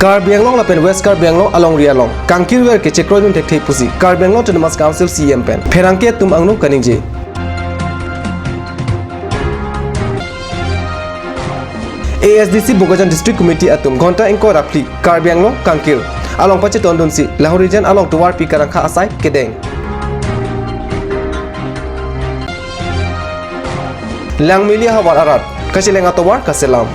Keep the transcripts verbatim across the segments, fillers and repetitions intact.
Karbi Anglong lapen West Karbi Anglong alongri along kangkirver ke chekroidun thekthe pusi Karbi Anglong Autonomous Council C E M pen pherangke atum angno kaningje. A S D C Bokajan District Committee atum ghonta ingkoi ra phli Karbi Anglong kangkir along pachetondunsi Lahorijan along tovarpi karangkha asai kedeng. Langmili ahavar arat kacheleng atovar kaselam.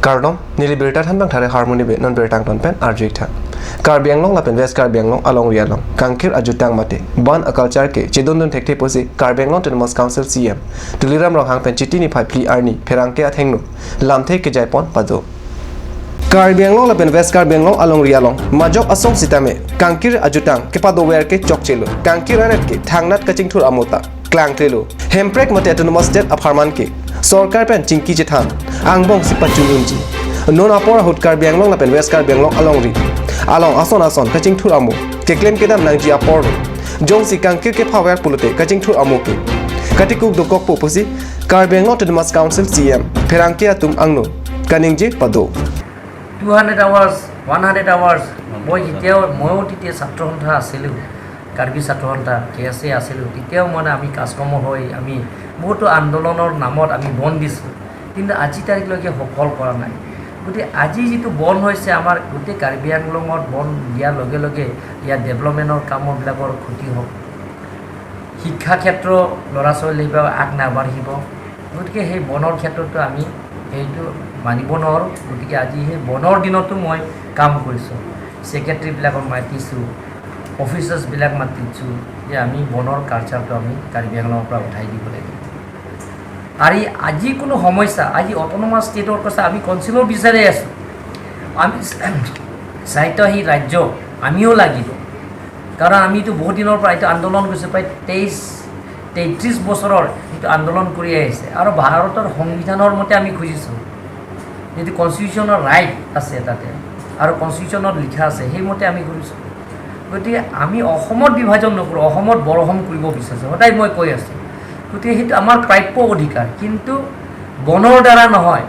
Kardom, neli birta thanbang Thare Harmoni Bey, non birta angton pen arju-ik tha. Karbi Anglong lapen West Karbi Anglong alongri along kangkir ajutang mate ban aculture ke chedondun thekthe pusi Karbi Anglong Autonomous Council C E M Tuliram Ronghang pen Chiti niphai phli arni pherangke athengno lamthe kejaipon pado. Karbi Anglong lapen West Karbi Anglong alongri along majok asong sitame kangkir ajutang kepadover ke chokchelo. Kangkir aret ke thangnat kachingthur amo ta klangklelo. Hemprek mate Autonomous State apharman ke sorkar pen chingki chethan angbongsi pachununji. Non apor ahut Karbi Anglong lapen West Karbi Anglong alongri along ason ason kachingthur amo keklem kedam nangji apor jongsi kangkir kephaver pulote kachingthur amo ke katikuk dokokpo pusi Karbi Anglong Autonomous Council C E M pherangke atum angno kaningje pado. Two hundred hours, one hundred hours, মই যেতিয়া, ময়ো তেতিয়া ছাত্ৰ সন্থা আছিলোঁ, কাৰ্বি ছাত্ৰ সন্থা, কে এছ এ আছিলোঁ, তেতিয়াও মানে আমি কাজ কৰ্ম হৈ আমি বহুতো আন্দোলনৰ নামত আমি বন্ধ দিছিলোঁ, কিন্তু আজি তাৰিখলৈকে সফল কৰা নাই। গতিকে আজি যিটো বন্ধ হৈছে, আমাৰ গোটেই কাৰ্বি আংলঙত বন্ধ দিয়াৰ লগে লগে ইয়াৰ ডেভেলপমেণ্টৰ কামবিলাকৰ ক্ষতি হ'ব, শিক্ষা ক্ষেত্ৰ, ল'ৰা ছোৱালীবিলাক আগ নাবাঢ়িব। গতিকে সেই বন্ধৰ ক্ষেত্ৰতো আমি সেইটো মানিব নোৱাৰোঁ। গতিকে আজি সেই বন্ধৰ দিনতো মই কাম কৰিছোঁ, ছেক্ৰেটেৰীবিলাকক মাতিছোঁ, অফিচাৰ্ছবিলাক মাতিছোঁ যে আমি বন্ধৰ কালচাৰটো আমি কাৰ্বি আংলঙৰ পৰা উঠাই দিব লাগিব। আৰু এই আজি কোনো সমস্যা, আজি অট'নমাছ ষ্টেটৰ কথা আমি কাউন্সিলৰ বিচাৰি আছোঁ, আমি স্বায়ত্তশাসী ৰাজ্য, আমিও লাগিব। কাৰণ আমিতো বহুত দিনৰ পৰা এইটো আন্দোলন কৰিছোঁ, প্ৰায় তেইছ, তেত্ৰিছ বছৰৰ এইটো আন্দোলন কৰি আহিছে। আৰু ভাৰতৰ সংবিধানৰ মতে আমি খুজিছোঁ, যিটো কনষ্টিটিউশ্যনৰ ৰাইট আছে তাতে, আৰু কনষ্টিটিউশ্যনত লিখা আছে, সেইমতে আমি কৰিছোঁ। গতিকে আমি অসমত বিভাজন নকৰোঁ, অসমত বৰ অসম কৰিব বিচাৰিছোঁ, সদায় মই কৈ আছোঁ। গতিকে সেইটো আমাৰ প্ৰাপ্য অধিকাৰ, কিন্তু বনৰ দ্বাৰা নহয়,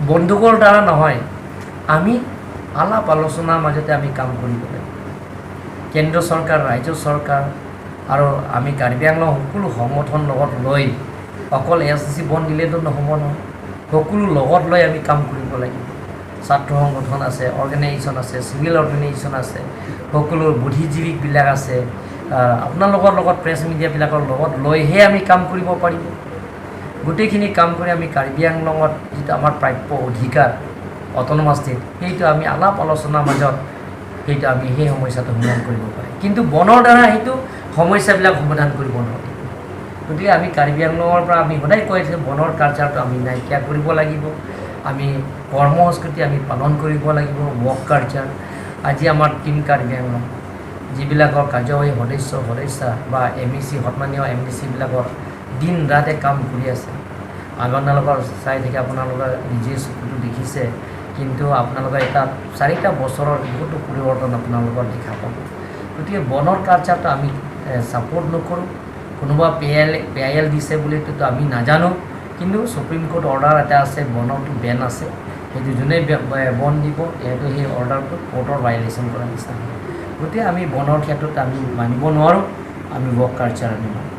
বন্দুকৰ দ্বাৰা নহয়, আমি আলাপ আলোচনাৰ মাজতে আমি কাম কৰিব লাগিব। কেন্দ্ৰ চৰকাৰ, ৰাজ্য চৰকাৰ আৰু আমি কাৰ্বি আংলং সকলো সংগঠন লগত লৈ অকল এ এছ ডি চি বন্ধ দিলেতো নহ'ব নহয়, সকলো লগত লৈ আমি কাম কৰিব লাগিব। ছাত্ৰ সংগঠন আছে, অৰ্গেনাইজেশ্যন আছে, চিভিল অৰ্গেনাইজেশ্যন আছে, সকলো বুদ্ধিজীৱীবিলাক আছে, আহ, আপোনালোকৰ লগত প্ৰেছ মিডিয়াবিলাকৰ লগত লৈহে আমি কাম কৰিব পাৰিব। গোটেইখিনি কাম কৰি আমি কাৰ্বি আংলঙত যিটো আমাৰ প্ৰাপ্য অধিকাৰ অট'নমাছ ষ্টেট, সেইটো আমি আলাপ আলোচনাৰ মাজত সেইটো আমি সেই সমস্যাটো সমাধান কৰিব পাৰিম। কিন্তু বনৰ দ্বাৰা সেইটো সমস্যাবিলাক সমাধান কৰিব নোৱাৰি। গতিকে আমি কাৰ্বি আংলঙৰ পৰা আমি সদায় কৈ আছোঁ, বনৰ কালচাৰটো আমি নাইকিয়া কৰিব লাগিব, আমি কৰ্ম সংস্কৃতি আমি পালন কৰিব লাগিব, ৱৰ্ক কালচাৰ। আজি আমাৰ টিম কাৰ্বি আংলং যিবিলাকৰ কাৰ্যবাহী সদস্য সদস্যা বা এম ই চি, সন্মানীয় এম ডি চিবিলাকৰ দিন ৰাতে কাম কৰি আছে। আপোনালোকৰ চাই থাকে, আপোনালোকে নিজে চকুটো দেখিছে, কিন্তু আপোনালোকে এটা চাৰিটা বছৰৰ বহুতো পৰিৱৰ্তন আপোনালোকৰ দেখা পাব। গতিকে বনৰ কালচাৰটো আমি ছাপোৰ্ট নকৰোঁ। কোনোবা P I L, P I L দিছে বুলিতো আমি নাজানো, কিন্তু ছুপ্ৰিম কোৰ্ট অৰ্ডাৰ এটা আছে, বনৰটো বেন আছে, সেইটো যোনে বে-, বে-, বন দিব, সেইটো সেই অৰ্ডাৰটো কোৰ্টৰ ভায়লেশ্যন কৰাৰ নিচিনা হয়। গতিকে আমি বনৰ ক্ষেত্ৰত আমি মানিব নোৱাৰোঁ, আমি ৱৰ্ক কালচাৰ আমি মানো।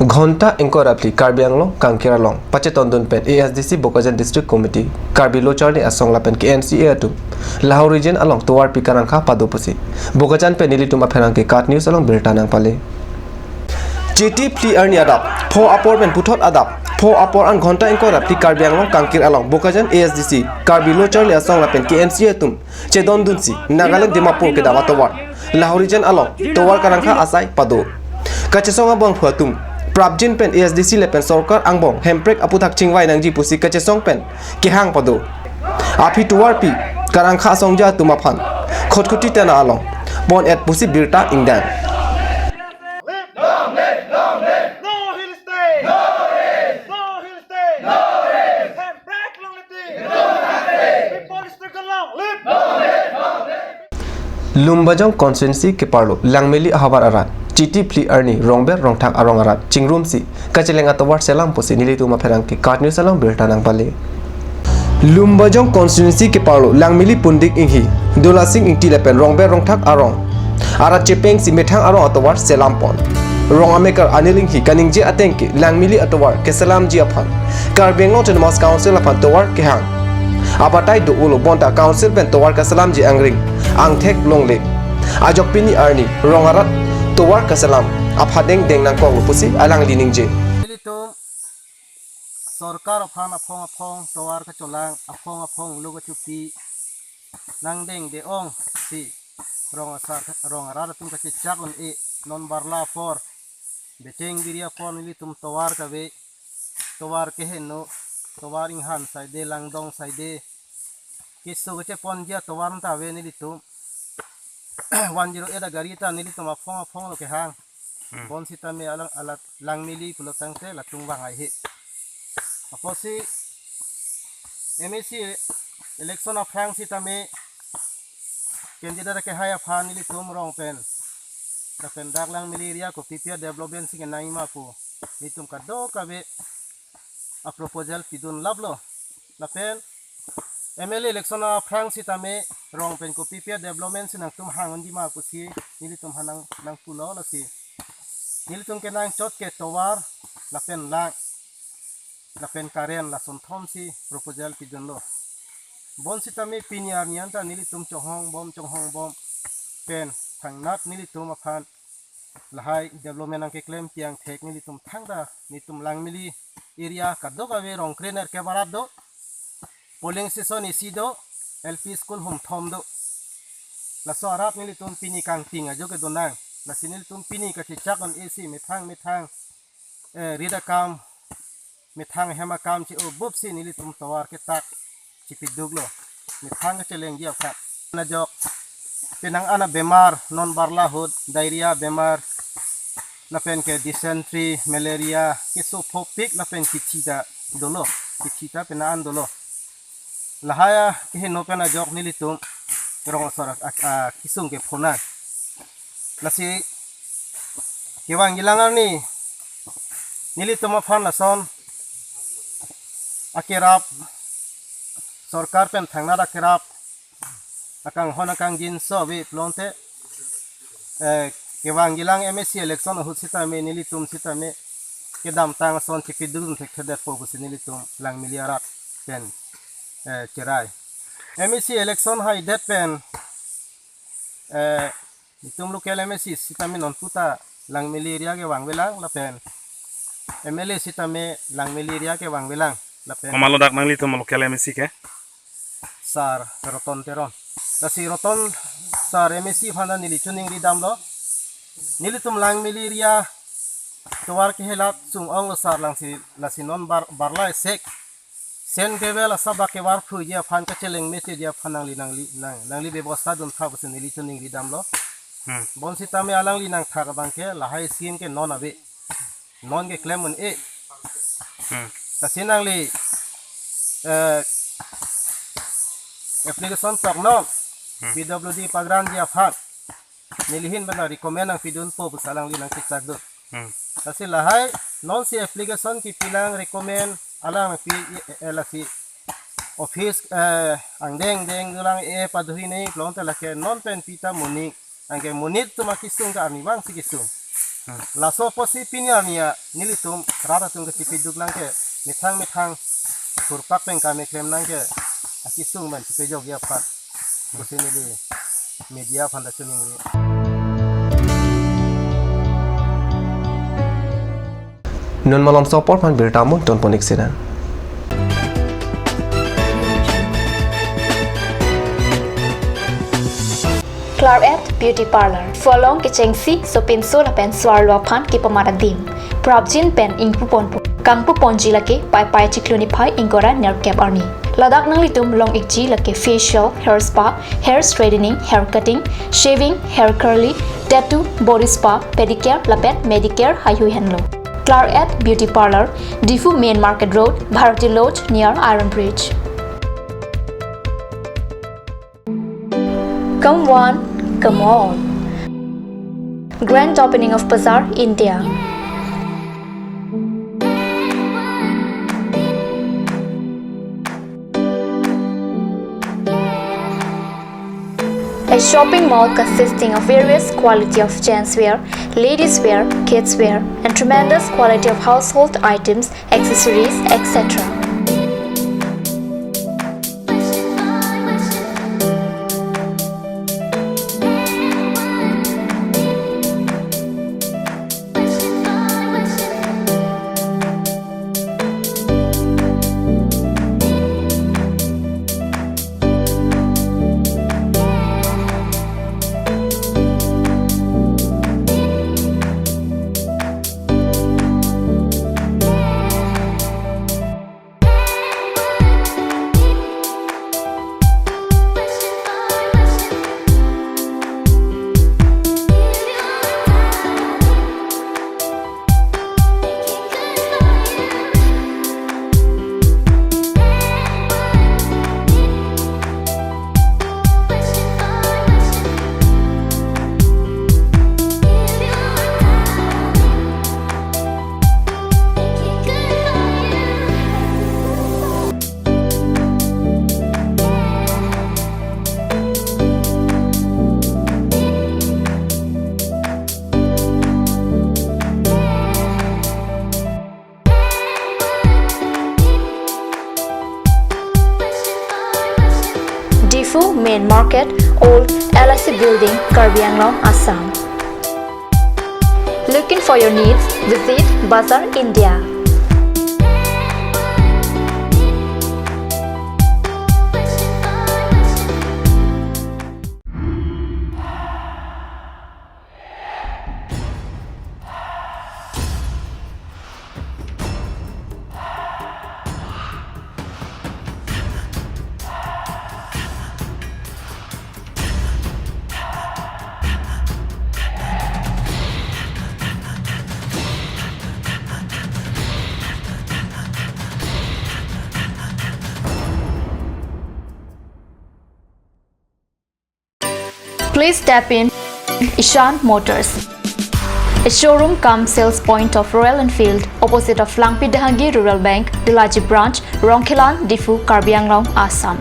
Ghonta ingkoi ra phli Karbi Anglong kangkir along pachetondun pen A S D C Bokajan District Committee, Karbi Lo Charli Asong lapen K N C A atum Lahorijan along tovarpi karangkha pado pusi Bokajan pen nelitum apherangke KAT News along birta nangpale. Chiti phli arni adap pho apor pen puthot adap pho apor an ghonta ingkoi ra phli Karbi Anglong kangkir along Bokajan A S D C, Karbi Lo Charli Asong lapen K N C A atum chedondunsi Nagaland Dimapur kedam atovar Lahorijan along tovar karangkha asai pado. Kachesong abangphu atum prapjin pen A S D C lapen sorkar angbong hemprek aputhak chingvai nangji pusi kachesong pen kehang pado. Aphi tovarpi karangkha asongja atum aphan Khatkhati thana along pon-et pusi birta ingdang. Long live, long live, long live. No hill stay. No rest. No hill stay. No rest. Hemprek long live. People struggle long live. Long live, long live. Lumbajong constituency keparlo Langmili ahavar arat Chiti phli arni Rongber Rongthak arong arat chingrumsi kacheleng atovar selam pusi nelitum apherangke KAT News along birta nangpale. Lumbajong constituency keparlo Langmili Pundik Inghi, Dolasing Ingti lapen Rongber Rongthak arong arat chepengsi methang arong atovar selampon. Rong amekar Anil Inghi kaningje ateng ke Langmili atovar keselamji aphan Karbi Anglong Autonomous Council aphan tovar kehang abatai do-olo, bonta council pen tovar keselamji angring angthek longle. Ajok pini arni rong arat tovar keselam aphan dengdeng nangkoklo pusi alangli ningje. Nelitum sorkar aphan aphong aphong tovar kacholang, aphong aphong lo kachopi nangdengde-ongsi rong asar, rong arat atum kachechak un-e, non barla apor, becheng biri apor nelitum tovar kave, tovar keheno, tovar inghan saide, langdong saide, keso kecheponji atovar ta ave nelitum. One zero eight agari ta nelitum aphong aphong lo kehang. Hmm. Bonsitame alang alat Langmili pulo tangte latum vang ai he. Apotsi M A C election aphrang sitame candidate kehai aphan nelitum rong pen, lapen dak Langmili area kopi pi a-development si kenangji ma pu nelitum kadokave a-proposal pidun laplo. Lapen M L A election aphrang sitame rong pen kopi pi a-development si nangtum hang unji ma pusi nelitum aphan nang, nangpulo, lasi nelitum kenangchot ke tovar lapen lang lapen current, lason thomsi proposal pidunlo. Bonsitame pini arni anta nelitum chonghong bom chonghong bom pen thangnat nelitum aphan lahai development nangkeklem pi angthek nelitum thangta nelitum Langmili area kadokave rong krenerkep arat do, polling station isi do, L P school hum thom do. Laso arat nelitum pini kangting ajo kedo nang. Lasi nelitum pini kachechak un-esi methang methang, eh, rit akam, methang hem akam che-o bupsi nelitum tovar ketak chipiduklo, methang kachelengji aphan. Najok penang ana bemar, non barla ahut, diarrhea bemar, lapen ke dysentery, malaria, keso phopik lapen kithi ta dolo, kithi ta penang an dolo. Lahai akeheno pen ajok nelitum rong asor a, a, akesung kephonang. Lasi kevangjilang arni nelitum aphan lason akerap, sorkar pen thangnat akerap, akanghon akangjinso ave pulote, eh, kevangjilang M A C election ahut sitame nelitum sitame kedamtang ason chipidun thekthedetpo pusi nelitum Langmili arat pen, eh, cherai. M A C election haidet pen, eh, nelitum local M A C sitame non puta Langmili area kevangvelang lapen M L A sitame Langmili area kevangvelang lapen. Komatlo dak nanglitum local M A C ke? Sir Roton Teron. Lasi Roton sir M A C aphan ta neli choningri damlo. Nelitum Langmili area tovar kehelat sung-onglo sir, lasi, lasi non bar, barla esek sen kevel asaba kevar phuji aphan kacheleng mecheji aphan nangli, nangli, nang, nangli bebosta duntha pusi neli choningri damlo. Hmm. Bonsitame alangli nangthak abang ke lahai scheme ke non ave, non keklem un-e. Hmm. Lasi nangli, eh, application toknon, hmm, P W D pagranji aphan neli ahin bana recommend nangpidunpo pusi alangli nangkechak do. Hmm. Lasi lahai nonsi application kipilang, recommend alang nangpi, eh, eh, lasi office, eh, angdeng deng dulang, eh, paduhi nei pulote lake non pen pita monit, anke monit atum akesung ke arnivang si kesung. Hmm. Laso apotsi pini arni a nelitum rat atum kachipiduk lang ke methang methang thurpak pen kam keklem nang ke akesung pen chipejokji aphan pusi neli media aphan ta choningri. Non malomso apor aphan birta mo tonpon-ik sena. Claret Beauty Parlour. Pholong kechengsi, sopinso lapen so-arlo aphan kepamat adim. Prapjin pen ingpuponpo. Kangpuponji lake Paipai chiklo niphai ingkoi ra nerkep arni. Ladak nanglitum long-ikji lake facial, hair spa, hair straightening, hair cutting, shaving, hair curly, tattoo, body spa, pedicure lapen manicure heihui henlo. Claret Beauty Parlour, Diphu Main Market Road, Bharati Lodge near Iron Bridge. Come one, come all. Grand opening of Bazaar India. A shopping mall consisting of various quality of gents wear, ladies wear, kids wear, and tremendous quality of household items, accessories, et cetera. Diphu Main Market, Old L I C Building, Karbi Anglong, Assam. Looking for your needs? Visit Bazaar India. Please step in Ishan Motors, a showroom cum sales point of Royal Enfield, opposite of Langpi Dehangi Rural Bank, Delaji Branch, Rongkhelan, Diphu, Karbi Anglong, Assam.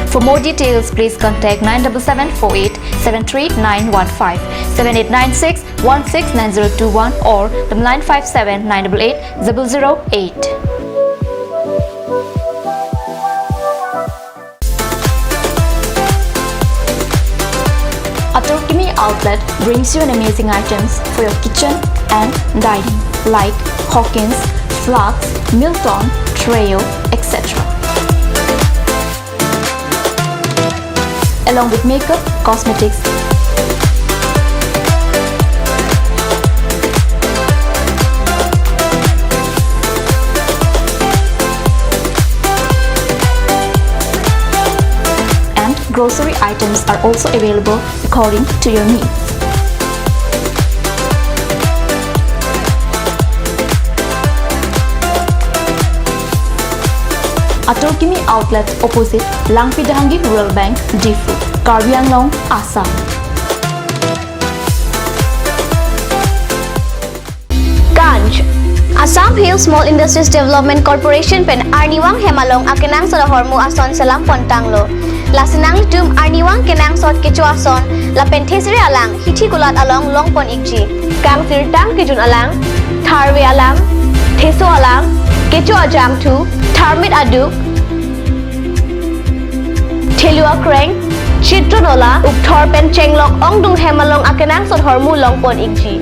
For more details, please contact nine seven seven four eight seven three nine one five, seven eight nine six one six nine zero two one, or the nine five seven nine eight eight zero zero eight. Atur Kimi Outlet brings you an amazing items for your kitchen and dining, like Hawkins, flasks, Milton, Treo, et cetera. Along with makeup, cosmetics, and grocery items are also available according to your needs. Atur Kimi Outlet, opposite Langpi Dehangi Rural Bank, Diphu, Karbi Anglong, Assam. Ganj. Assam Hill Small Industries Development Corporation pen arnivang hem along akenangsot ahormu ason selam pontanglo. Lasi nanglitum arnivang kenangsot kecho ason lapen thesere alang hithi kulat along longpon ikji. Kangsirtang kejun alang, tharve alang, theso alang, kecho ajangthu, tharmit aduk, thelu akreng, chitron ola, ukthor pen chenglok ongdung hem along akenangsot ahormu longpon ikji.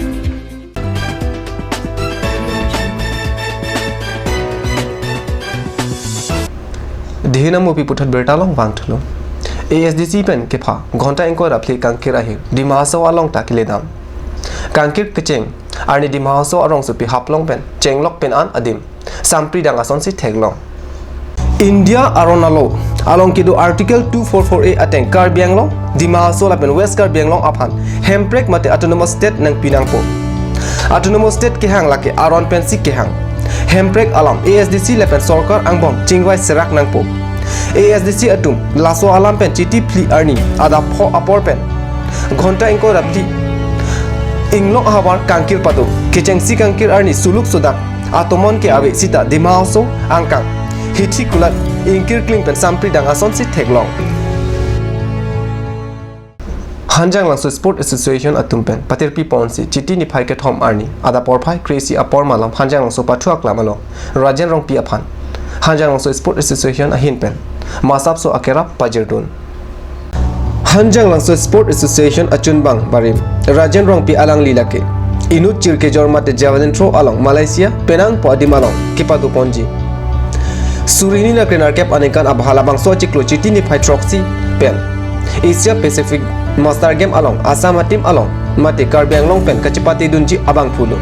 Dihina mupi puthot birta along vangthulo. A S D C pen kepha ghonta ingkoi ra phli kangkir ahir Dima Hasao along ta keledam. Kangkir kecheng arni Dima Hasao arongsopi Haflong pen chenglok pen an adim sampri dang asonsi theklong. India aron alo along kedo Article two four four A ateng Karbi Anglong, Dima Hasao lapen West Karbi Anglong aphan hemprek mate Autonomous State nangpi nangpo. Autonomous State kehang lake aron pensi kehang. Hemprek alam A S D C lapen sorkar angbong chingvai serak nangpo. A S D C atum laso alam pen Chiti phli arni adap pho apor pen Ghonta ingkoi ra phli inglong ahavar kangkir pado, kechengsi kangkir arni suluk sodak atomon ke ave sita Dima Hasao angkang Hithi Kulat ingkir kling pen sampri dang asonsi theklong. Hanjanglangso Sport Association atum pen patirpi ponsi Chiti niphai kethom arni adap porphai kre-isi apor malom Hanjanglangso Pathu Aklam along Rajen Rongpi aphan Hanjanglangso Sport Association ahin pen masapso akerap pajirdun. Hanjanglangso Sport Association achunbang barim Rajen Rongpi alangli lake inut chirkejor mate javelin throw along Malaysia penang po adim along kepado ponji. Suri hini ra krenerkep aningkan abahar labangso achiklo Chiti niphai throksi pen Asia Pacific Master Game along Assam ateam along mate Karbi Anglong pen kachepatedunji abangphulo.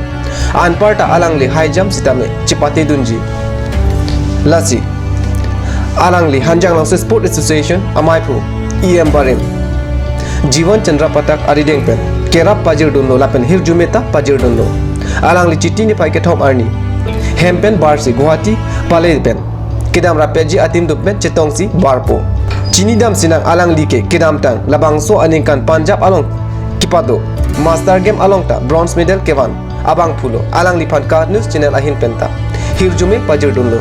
Anparta alangli high jump sitame chepatedunji. Lasi alangli Hanjanglangso Sport Association amaiphu E M barim Jiwan Chandra Pathak arideng pen kerap pajirdunlo lapen hirjume ta pajirdunlo. Alangli Chiti niphai kethom arni hem pen barsi Guwahati pale pen kedam rapetji ateam atum pen chetongsi barpo. Chinidam sinang alangli ke kedamtang labangso aningkan Punjab along kepado Master Game along ta bronze medal kevan abangphulo. Alangliphan KAT News Channel ahin pen ta hirjume pajirdunlo.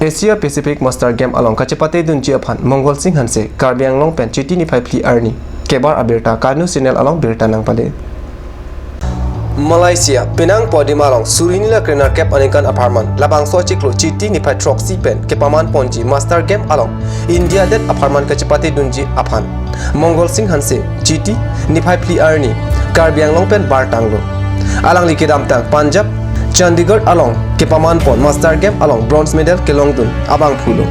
Asia Pacific Master Game along kachepatedunji aphan Mongol Sing Hanse Karbi Anglong pen Chiti niphai phli arni kebar abirta KAT News Channel along birta nangpale. Malaysia penang po adim along suri hini ra krenerkep aningkan apharman labangso achiklo Chiti niphai throksi pen kepaman ponji Master Game along India adet apharman kachepatedunji aphan Mongol Sing Hanse Chiti niphai phli arni Karbi Anglong pen bartanglo. Alangli kedamtang Punjab Chandigarh along kepaman pon Master Game along bronze medal kelongdun abangphulo.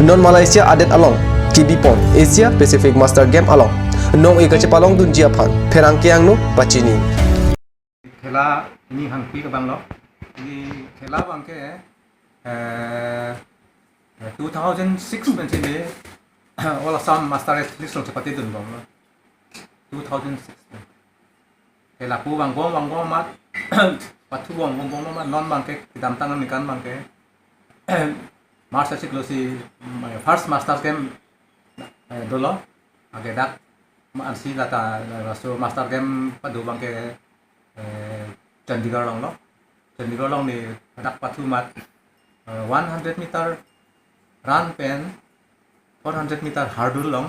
Non Malaysia adet along kebi pon Asia Pacific Master Game along nong-e kachepalongdunji aphan pherangke angno pachini. Khela ini hangpi kebang lo. Ini khela abangke, eh, two thousand six pensi de All Assam Master Athletics along chepatedunbomlo. Two thousand six pen. Khela pu vangbom vangbom amat, pathu vangbom vangbom amat, non abangke kedamtang aningkan abangke March achiklo si, mm, first Masters Game, eh, dolo. Age dak ma ansi lata, eh, laso Master Game pado abangke, eh, Chandigarh along lo. Chandigarh along ne dak pathu amat, eh, one hundred meter run pen four hundred meter hurdle along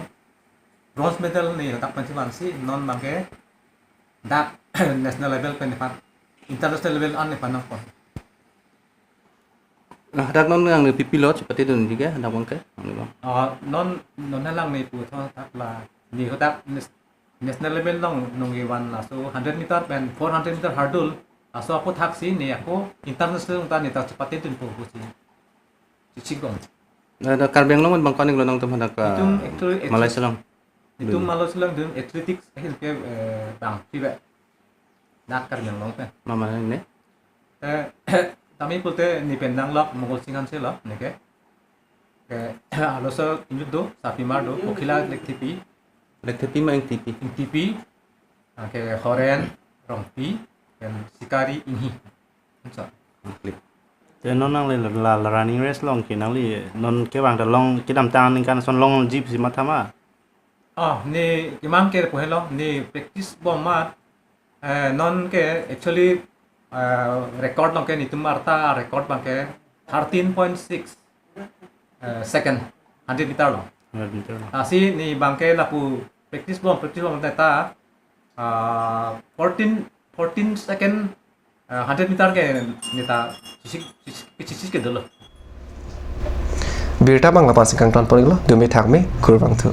bronze medal ne dak pensi vansi, non abangke dak national level pen nephan, international level an nephan nangpon. Nah, dak non nangne pi pi lo chepatedunji ke, dak abangke, nangne bang. Ah, non, non nangne pu tho dak la, ne hadak nas-, national level along nong-e van laso hundred meter pen four hundred meter hurdle, laso aphuthaksi ne ako international ta ne ta chepatedunpo pusi chichigong. Nah, dak Karbi Anglong pen bang konik lo nangtum hadak, ah, itum actually, Malaysia along. Itum Malaysia along itum athletics ahin ke, eh, bang, tiba. Dak Karbi Anglong pen. Mama ne? Eh, tame pulote ne pen nanglok Mongol Sing Hanse lo, neke. Ke, aloso inut do, sarpimar do, Pokhila Lekthepi. Lekthepi ma Ingtipi? Ingtipi. Ah, ke Horen Rongpi, pen Sikari Inghi. Ansa. Klik. Te non nangle la, la running race along ke nangli, non kevang ta long, kedamtang aningkan ason longji pusi mathama? Oh, ne kemang ke pu helo, ne practice bom amat, eh, non ke actually, eh, record along ke netum arta record abangke thirteen point six, eh, second, hundred meter along. Hundred meter along. Lasi ne abangke lapu practice bom, practice bom ta, ah, fourteen, fourteen second, ah, hundred meter ke ne ta chisik, chisik, chisik ke dolo. Birta abang lapu-an si kangton pon-iklo, dumi thakme, kurvangthu.